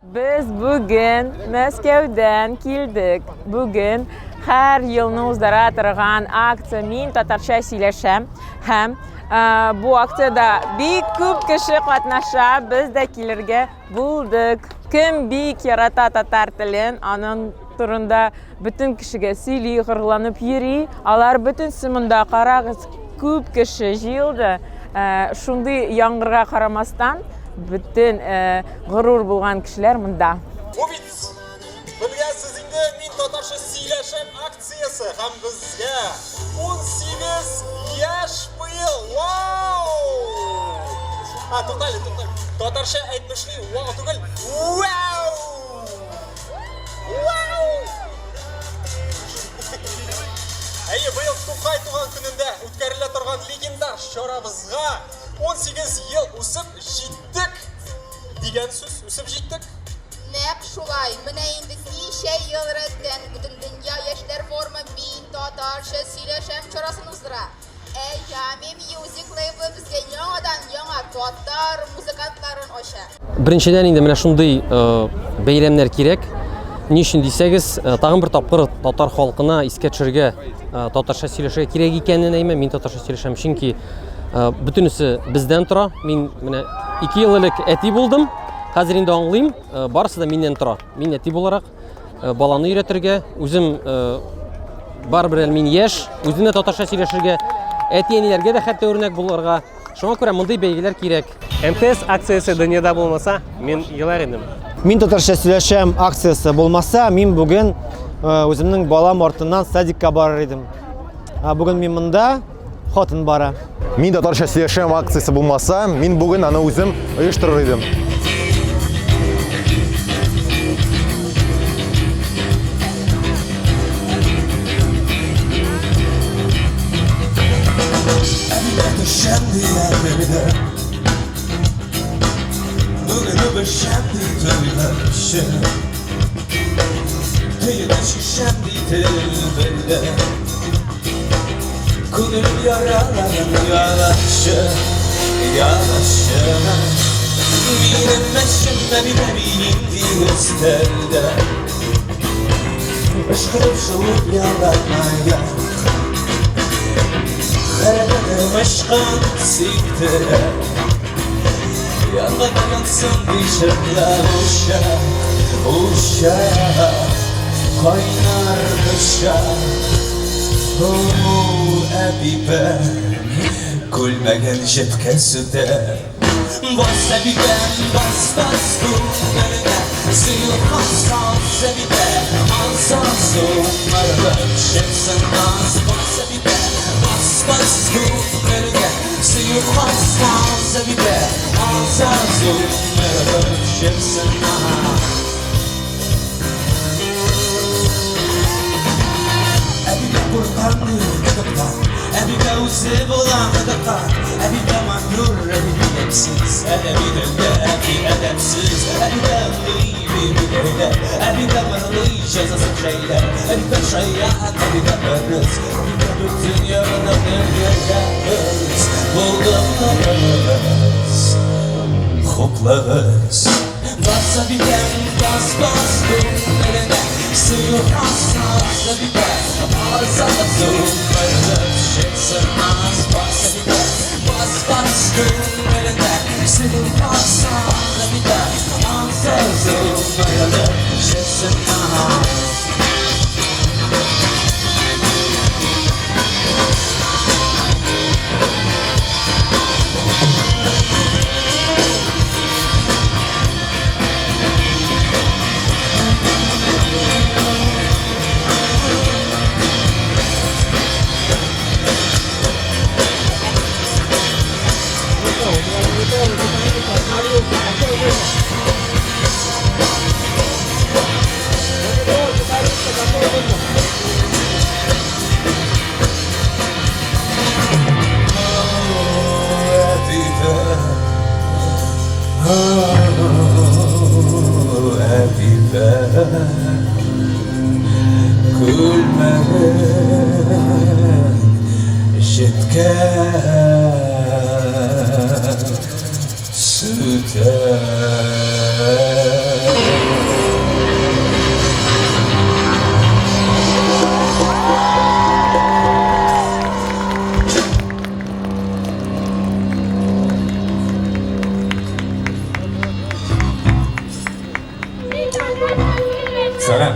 Без бүген Мәскәүдән килдек. Бүген һәр елны уздыра торган акция Мин татарча сөйләшәм һәм бу акциядә бик күп кеше катнаша. Без дә килергә булдык. Кем бик ярата татар телен, аның турында бөтен кешегә сөйли, горурланып йөри. Алар бөтенесе монда, карагыз, күп кеше җыелды. Шундый яңгырга карамастан, бөтен горур булган кешеләр монда. Бу бит, белгәнсез инде, Мин татарча сөйләшәм акциясе һәм безгә 18 яшь быел! Вау! А, туктале, туктале. Татарча әйтмешли, вау түгел, вау! Әйе, быел Тукай туган көнендә үткәрелә торган легендар чарабызга 18 ел үсеп җиттек дигән сүз, үсеп җиттек. Нәкъ шулай. Менә инде ничә ел рәттән Бөтендөнья яшьләр форумы Мин татарча сөйләшәм чарасын уздыра. Ә Yummy Music лейблы безгә яңадан-яңа татар музыкантларын ача. Беренчедән инде менә шундый бәйрәмнәр кирәк. Ни өчен дисәгез, тагын бер тапкыр татар халкына искә төшерергә, татарча сөйләшергә кирәк икәнен әйме, мин татарча сөйләшәм, чөнки бөтенесе бездән тора. Мин менә 2 ел элек әти булдым. Хәзер инде аңлыйм, барысы да миннән тора. Мин әти буларак баланы өйрәтергә, үзем барыбер әле мин яшь, үзем дә татарча сөйләшергә, әти-әниләргә дә хәтта үрнәк булырга. Шуңа күрә мондый бәйгеләр кирәк. МТС акциясе дөньяда булмаса, мин елар идем. Мин татарча сөйләшәм акциясе булмаса, мин бүген үземнең балам артыннан садикка барыр идем. Бүген мин монда, хатын бара. Мин татарча сөйләшәм акциясе булмаса, мин бүген аны үзем оештырыр идем. Күңелем яраларын ялашы, ялашы. Минем мәчем әби нинди өстәлдә. Ышкырып шуып яланмая. Хәрәкәтем ышкын сиктерә. Янган янсын ди чыплап уча, уча. Кайнар пычак. О, әбибә, күлмәген җепкә сүтә. Бас, әбибәм, бас, бас күңелеңә. Сөю хас, аз, әбибә, аз, аз уңарып чыксын аз. Бас, әбибә, бас, бас күңелеңә. Сөю хас, аз, әбибә, аз, аз уңарып чыксын аз. Әбибә куркам кытыктан, Әбибә үзе була кытыктан. Әбибә матур, әбибә ямьсез, Әдәби телдә әби әдәпсез. Әбибә аңлый, бибикәйләр, Әбибә мырлый, җәзасын шәйләр. Әбибә шаян, әбибә кырыс, Әбибә бөтен ягыннан бергә Булдымыгыз, хуплагыз. Бас, әбибәм, бас, бас күңелеңә. Сөю хас, аз, әбибә, аз, аз уңайлып чыксын аз. Бас, әбибә, бас, бас күңелеңә. Сөю хас, аз, әбибә, аз, аз уңайлып чыксын аз. Күлмәген җепкә сүтә. Сәлам.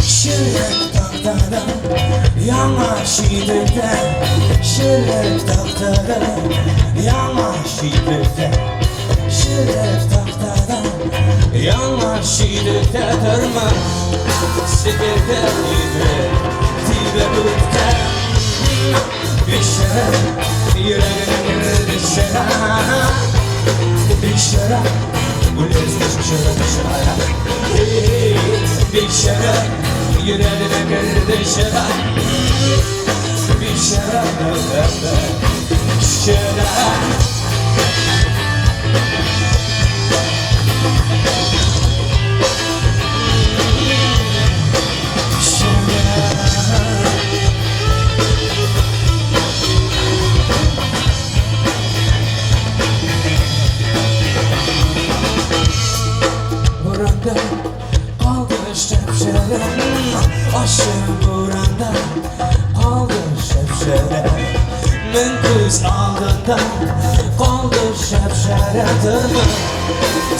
Ширек тактада яңа читектә, Ширек тактада яңа читектә, Ширек тактада яңа читектә тормыш сикертә иде тибеп үткән Бичара йөрәгенә керде шара Бичара үлезне шырып чыгара Бичара йөрәгенә керде шара Бичара мәхәббәт шара Буранда калды шәп-шәрә Ачы буранда калды шәп-шәрә Мең күз алдында калды шәп-шәрә Тормыш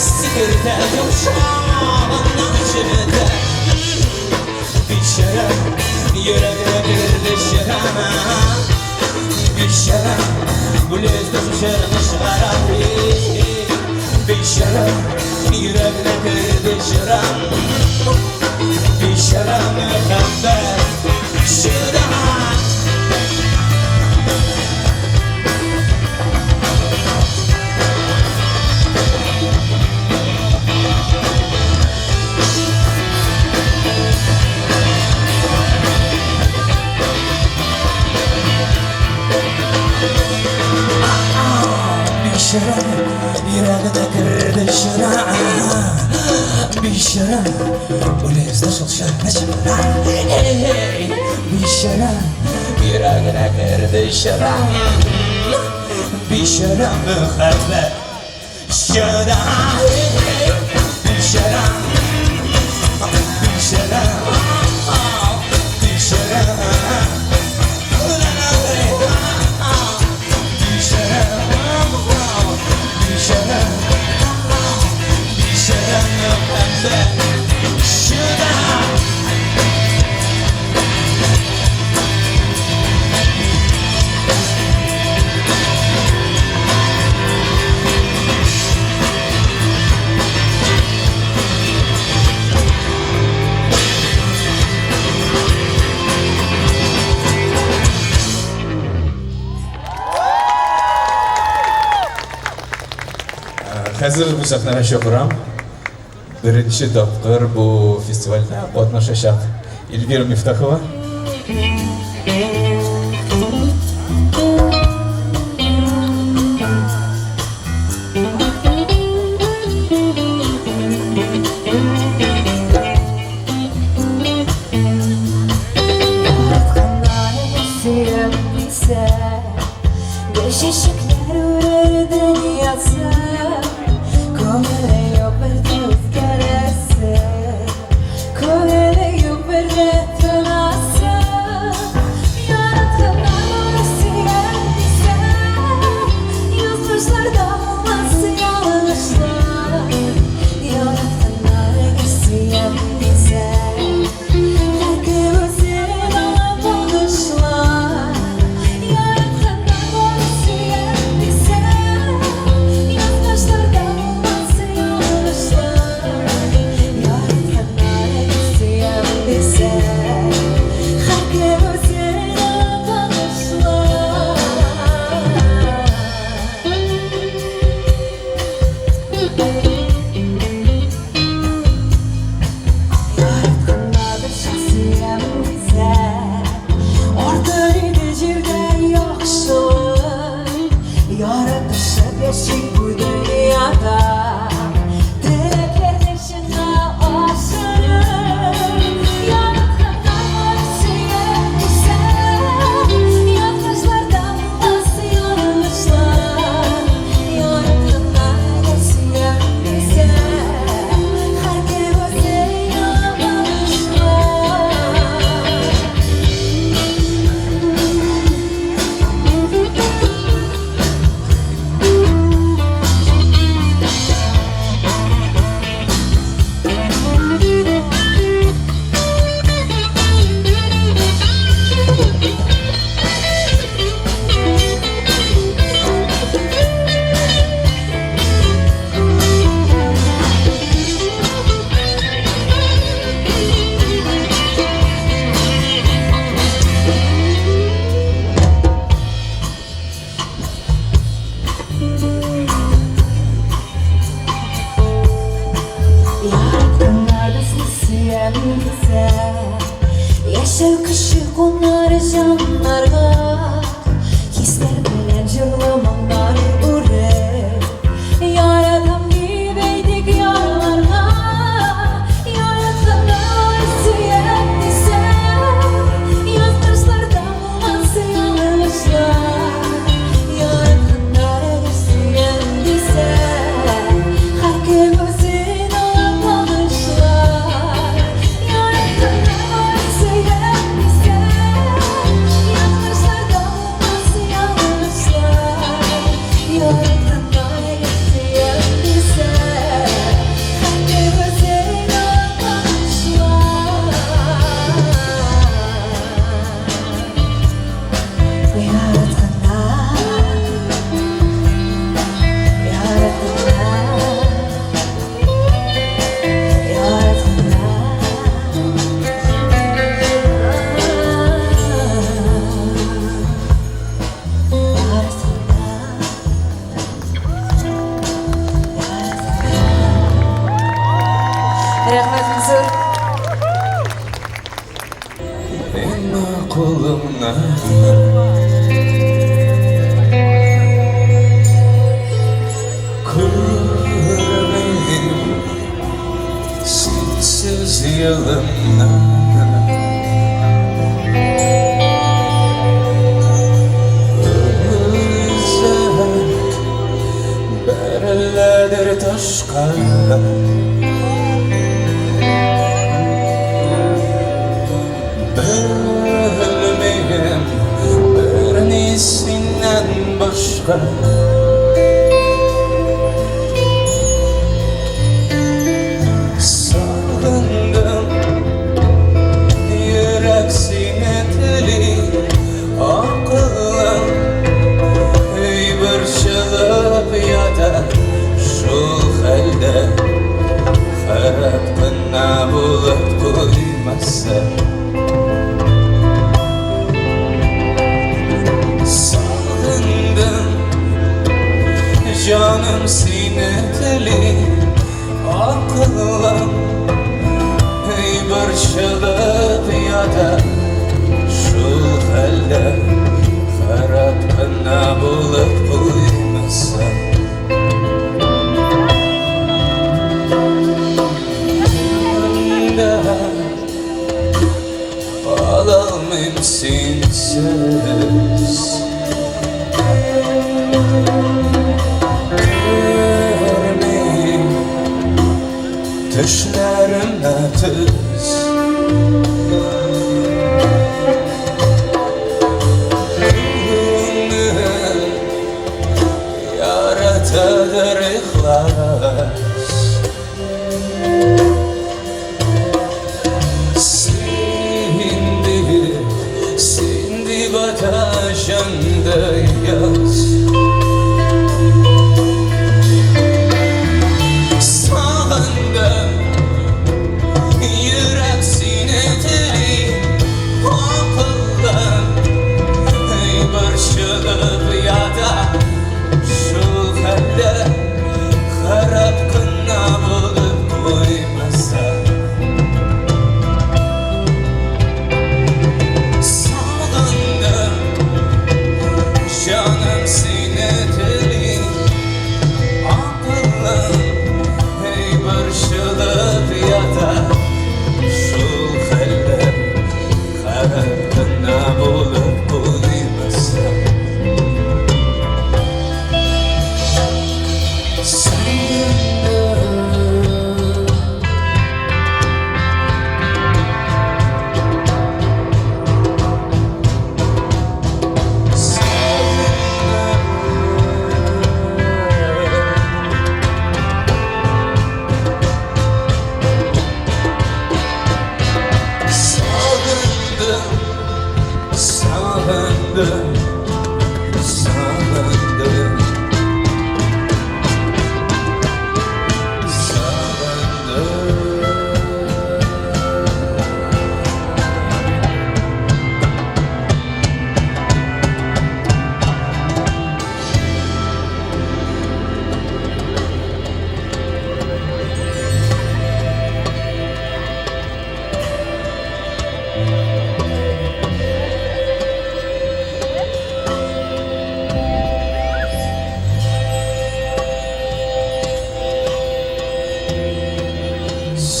сикертә йомшагыннан чеметә Бичара йөрәгенә керде чыра Бичара үлезде шырны чыгара Бичара йөрәгенә керде чыра Бичара мәхәббәт чыра Бичара йөрәгенә керде чыра Бичара үлезде шул чырны чыгара Эй, бичара йөрәгенә керде чыра Бичара мәхәббәт чыра Бичара бичара бичара Бичара бичара мәхәббәт чыра Хәзер бу сәхнәгә чакырам. Беренче тапкыр бу фестивальдә катнашачак Эльвира Мифтахова. Гөлчәчәкләр үрер дөньясы, Күңеле юк бер дә үзгәрәсе, Күңеле юк бер дә тынасы. Яратканнар бары сөям дисә, Язмышларда булмас ялгышлар. Яратканнар гел сөям дисә, Һәркем үзен аңа багышлар. Яратканнар бары сөям дисә, Яратканнар безне сөям дисә, Яшәү көче кунар җаннарга. Хисләр белән җырлы моңнар үреп, Яратам дип әйтик ярларга. Яратканнар сөям дисә, Язмышларда булмас ялгышлар. Яратканнар әгәр сөям дисә, Һәркем үзен алып багышлар. Яратканнар сөям дисә, Язмышларда булмас ялгышлар. Яратканнар әгәр сөям дисә, Һәркем үзен алып багышлар. Яратканнар, яратканнар, яратканнар, яратканнар. Рәхмәт, Мансур. Миңа кулыңнан Күрмим синсез елымны. Үзәк бәреләдер ташка. Белмим берни синнән башка. Сагындым, йөрәк сине тели, акылым өй борчылып ята. Шул хәлдә харап кына булып куймаса. Сагындым, җаным сине тели, акылым өй борчылып ята. Шул хәлдә харап кына булып куймаса. Монда калалмыйм синсез. Кермим төшләремә төс. Күңел яратадыр ихлас. Син дип, син дип ата җанда яз. Сагындым, йөрәк сине тели, акылым эй борчылып ята. Шул хәлдә харап.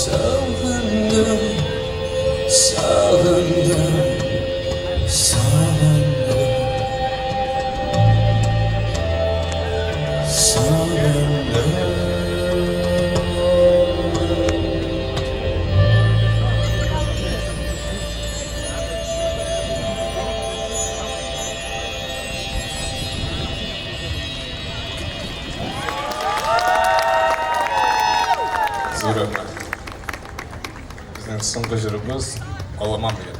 Сагындым, сагындым, сагындым. Сагындым. Зур рәхмәт. Безнең соңгы җырыбыз Аламан дигән.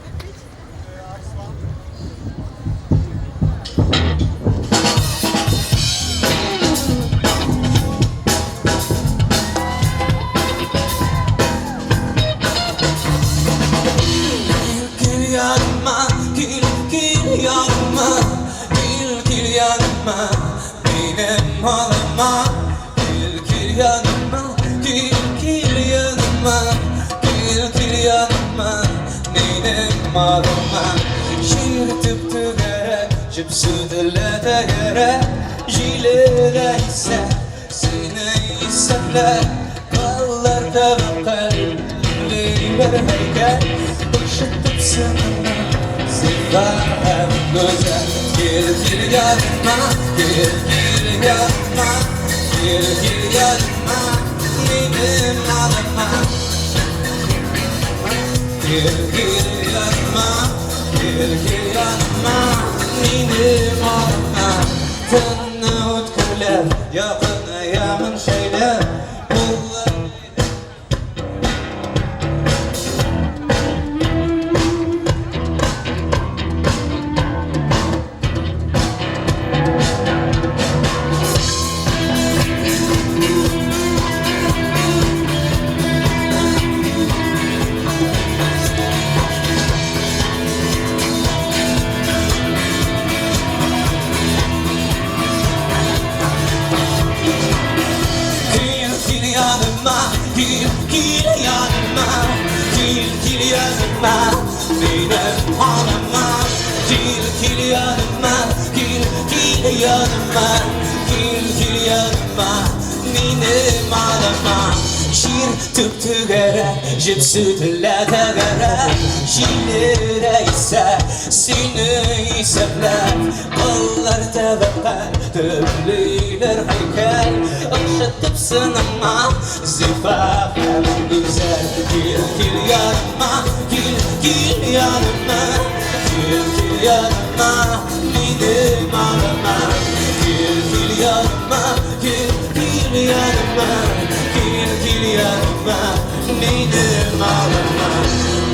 Кил яныма, кил, кил яныма, кил, кил яныма, минем алыма. Кил, кил яныма, кил, кил яныма, кил, кил яныма, минем алыма. Җир төп-түгәрәк, җепсүделә тәгәрәк, җиле дә исә, сине исәпләп, каллар тәвәккәл, бер һәйкәл, ошатып сынына, зифа һәм гүзәл. Кил, кил яныма, кил, кил яныма, кил, кил яныма, минем алыма. Кил, кил яныма, кил, кил яныма, минем алыма. Тынны үткерләп, якынаямын шәйләп, куллар Кил, кил яныма, кил, кил яныма, кил, кил яныма, минем аныма. Кил, кил яныма, кил, кил яныма, кил, кил яныма, минем аныма. Җир төп-түгәрәк, җепсүтелә тәгәрәк, җиле дә исә, сине исәпләп, кыллар тәвәккәл, төплиләр һәйкәл, охшатып сыныма, зифа һәм гүзәл. Кил, кил яныма, кил, кил яныма, кил, кил яныма, минем аныма. Кил, кил яныма, кил, кил яныма, кил, кил яныма, минем аныма.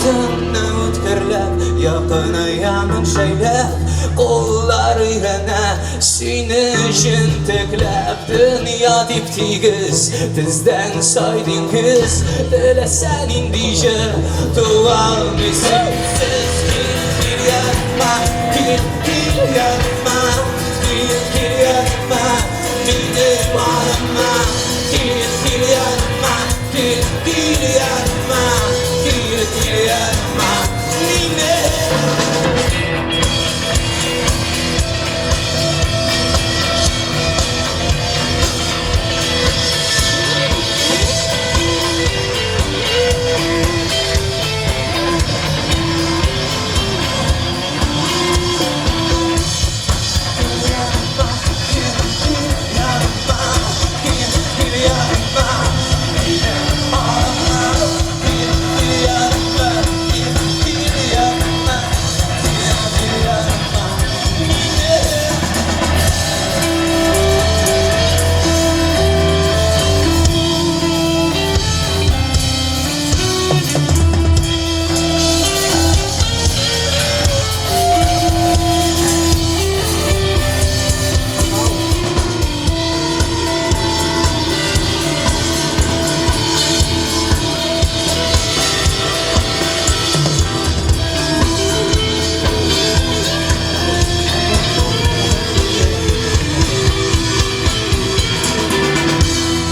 Тынны үткерләп, якынаямын шәйләп, куллар өйрәнә сине җентекләп. Дөнья тип-тигез, тездән сай диңгез, теләсә нинди җыр туа алмый синсез. Кил, кил яныма, кил, кил яныма, кил, кил яныма, минем аныма. Кил, кил яныма, кил, кил яныма, кил, кил яныма, минем.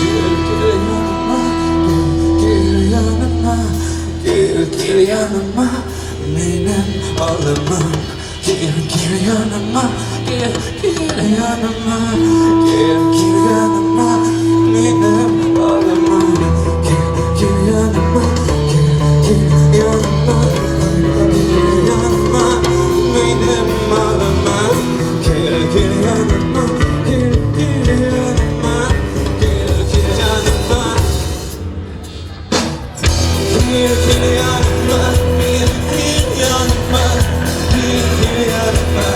Кил, кил яныма, кил, кил яныма, минем алымым. Кил, кил яныма, кил, кил яныма, кил, кил яныма, минем алымым. Кил, кил яныма. Кил, кил яныма, кил, кил яныма, кил, кил яныма,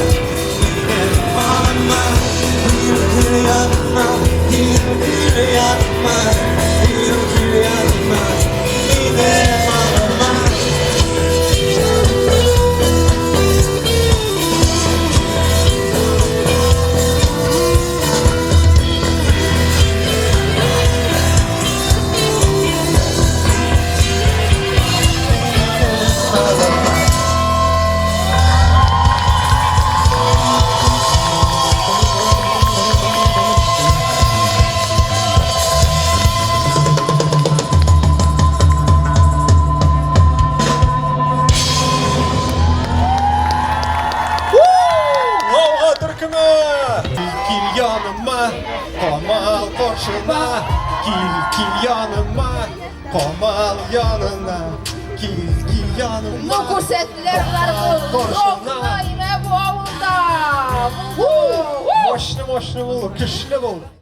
минем алма. Кил, кил яныма, кил, кил яныма, кил, кил яныма, минем алма. Алга төркеме! Кил яныма, Камал каршына. Кил, кил яныма, Камал янына. Кил, кил яныма. Ну, күрсәттеләр болар бу Каршына. рокны, имә бу авылда. Мощный, мощный булды, көчле булды.